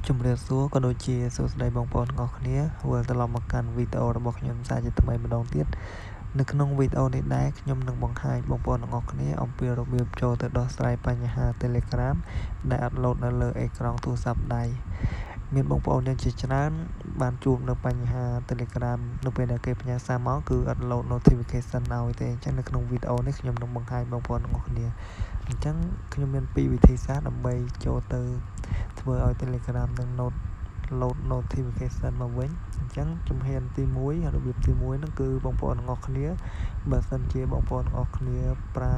ជំរាបសួរក៏ដូចជាសួស្តីបងប្អូនទាំងអស់គ្នាវិលត្រឡប់មកកាន់វីដេអូរបស់ខ្ញុំសាជាថ្មីម្ដងទៀតនៅក្នុងវីដេអូនេះដែរខ្ញុំនឹងបង្ហាញបងប្អូនទាំងអស់គ្នាអំពីរបៀបចូលទៅដោះស្រាយបញ្ហា Telegram ដែលអត់លោតនៅលើអេក្រង់ទូរស័ព្ទដៃមានបងប្អូនយើងជាច្រើនបានជួបនៅបញ្ហា Telegram នៅពេលដែលគេផ្ញើសារមកគឺអត់លោត notification ឲ្យទេអញ្ចឹងនៅក្នុងវីដេអូនេះខ្ញុំនឹងបង្ហាញបងប្អូនទាំងអស់គ្នាអញ្ចឹងខ្ញុំមានពីរវិធីសាស្ត្រដើម្បីចូលទៅធ្វើឲ្យ Telegram នឹង load notification មកវិញអញ្ចឹងជំហានទី1របៀបទី1ហ្នឹងគឺបងប្អូនទាំងអស់គ្នាបើសិនជាបងប្អូនទាំងអស់គ្នាប្រើ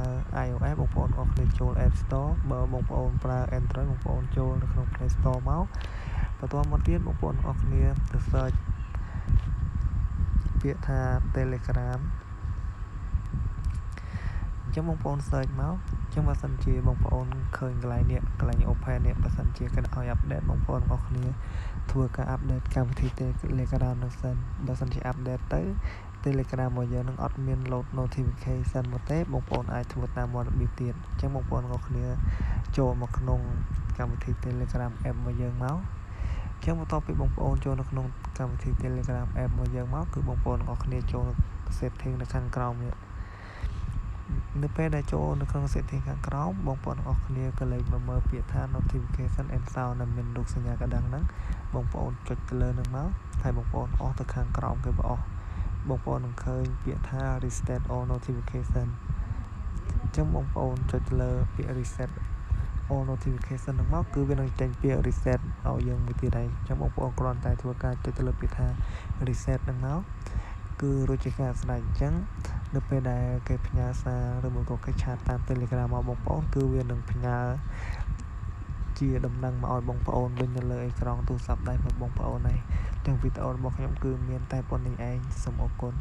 iOS បងប្អូនទាំងអស់គ្នាចូល App Store បើបងប្អូនប្រើ Android បងប្អូនចូលនៅក្នុង Play Store មកបន្ទាប់មកទៀតបងប្អូនទាំងអស់គ្នាទៅ search ពាក្យថា Telegram អញ្ចឹងបងប្អូន search មកអញ្ចឹងបើសិនជាបងប្អូនឃើញកន្លែងនេះកន្លែង open នេះបើសិនជាគេឲ្យ update បងប្អូនទាំងអស់គ្នាធ្វើការ update កម្មវិធី Telegram នឹងសិនបើសិនជា update ទៅ Telegram របស់យើងនឹងអត់មាន load notification មកទេបងប្អូនអាចធ្វើតាមរបៀបទៀតអញ្ចឹងបងប្អូនទាំងអស់គ្នាចូលមកក្នុងកម្មវិធី Telegram app របស់យើងមកអញ្ចឹងបន្ទាប់ពីបងប្អូនចូលនៅក្នុងកម្មវិធី Telegram app របស់យើងមកគឺបងប្អូនទាំងអស់គ្នាចូល setting នៅខាងក្រោមនេះនៅពេលដែលចូលនៅក្នុង setting ខាងក្រោមបងប្អូនទាំងអស់គ្នាក៏លេចមកមើលពាក្យថា notification and sound ដែលមានរូបសញ្ញាកណ្ដឹងហ្នឹងបងប្អូនចុចទៅលើនឹងមកហើយបងប្អូនអូសទៅខាងក្រោមគេបអស់បងប្អូននឹងឃើញពាក្យថា reset all notification អញ្ចឹងបងប្អូនចុចលើពាក្យ reset all notification ហ្នឹងមកគឺវានឹងចេញពាក្យ reset ឲ្យយើងមួយទៀតហើយអញ្ចឹងបងប្អូនគ្រាន់តែធ្វើការចុចទៅលើពាក្យថា reset ហ្នឹងមកគឺរួចជាការស្រេចអញ្ចឹងនៅពេលដែលគេផ្ញើសារឬមួយក៏គេchat តាម Telegram មកបងប្អូនគឺវានឹងផ្ញើ ជាដំណឹងមកឲ្យបងប្អូនវិញនៅលើអេក្រង់ទូរស័ព្ទដៃរបស់បងប្អូនហើយទាំងវីដេអូរបស់ខ្ញុំគឺមានតែប៉ុណ្ណេះឯងសូមអរគុណ។